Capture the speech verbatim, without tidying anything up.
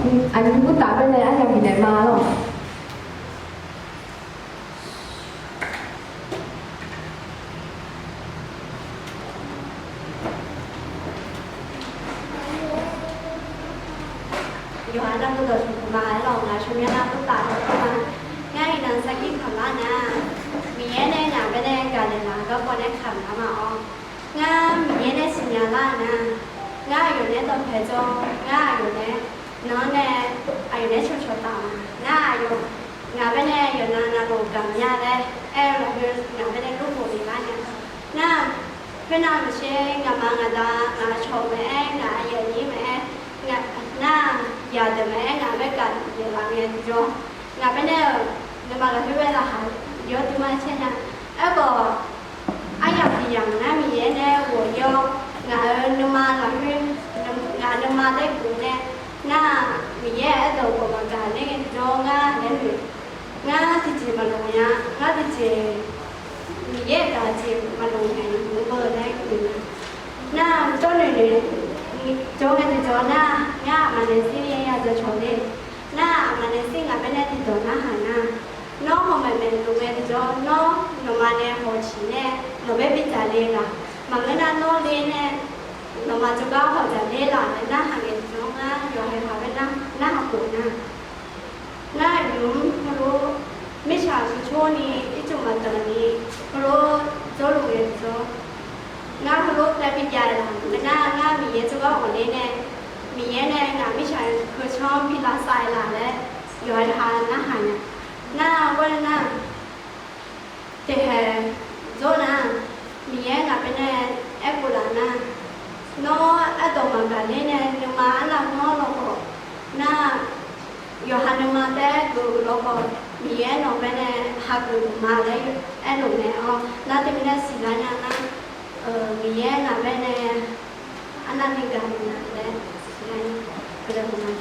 Aqnyir murtaf baenae aryamq bifnaeq ma lor. Yawqha navluf dawqtsuif puq ma aerlawq, ngaq tsawrmyanr nar murtaf dawqtawv ma. Ngar iqnan sarkir kamq lar nar, Miqyaer nae ngaq baenae gaqnaeq laf garkawv nae kamq lar ma-awr, ngar Miqyaer nae siqnya lar nar, ngar aqyawf nae dawqpae jawr, ngar aqyawf nae nan-anr nae aqyawf nae cawqcawq taf ma. Ngar aqyawf ngaq baenae yawqnan navluf gaqmya laer aer-eu lafkhoer ngaq baenae lurkhof le lar nya. Nar, khoernav maqtser ngaqma ngaqda ngaq cawq maqaer, ngaq aqyuif aqnyir maqaer, nar, yadeuq maqaer ngaq bae gaqnaeq laf ngae tiqjawr, ngaq baenae-euq nuima lafkhoer bae laqkhaq yawduq ma caer nya. Aerkhawf, aryamq tiq yamq nar Miqyaer nae ghawq-ir-awr, ngaq-euq nuima lafkhoer, ngaq nuima daerguq nae, nar, Miqyaer-aq aerdawq khawf maqgaq ler ngae tiqjawr ngar laer noeq. Ngar tiqjeq maqloq nya, ngar tiqjeq Miqyaer-euq gaq jeq maqloq nya-eu beu laer noeq nya. Nar, tsawrnoeq noeq jawr ngae tiqjawr nar, ngar aqma naeq-ir ni ya jacawq le. Nar, aqma naeq-ir ngaq baenae tiqdawq narhaq nar, nawr hawq maeqmaeq lof ngae tiqjawr, nawr nawqma nae hawq ciq nae nawq bae bidzaq le laf. Maqngeur nar nawr le nae nawqma jawrgar hawq dzaq ler laf laer narhaq ngae tiqjawr ngar yawqha yawqha bae narhaq khof nar, ngar aqyawf-anr heulof mirtsaq cawqcawq ni ircuf maqdanq ni heulof jawrluf ngae tiqjawr, ngar heulof tae bijav-eu laf maqngeur nar ngar Miqyaer jawrgar ghawqler nae, Miqyaer nae ngaq mirtsaq-eu keucanr bi lavsav-eu laf laer yawqha yawqha narhaq nya. Nar, ghoer nar, tiqhaeq jawr nar, Miqyaer ngaq baenae aerkhof laf nar, nawr aerdawq maqgaq ler nae nuima arnavmawr lawkhawf, nar, yawqha nuima taef-aer geuf-eu lawkhawf, Miqyaer nawq baenae hageuf ma laer aerlof mae-awr, nar teumirnae siqlar nya nar, Miqyaer ngaq baenae arnavni gaq-eu nya laer siqlar nya.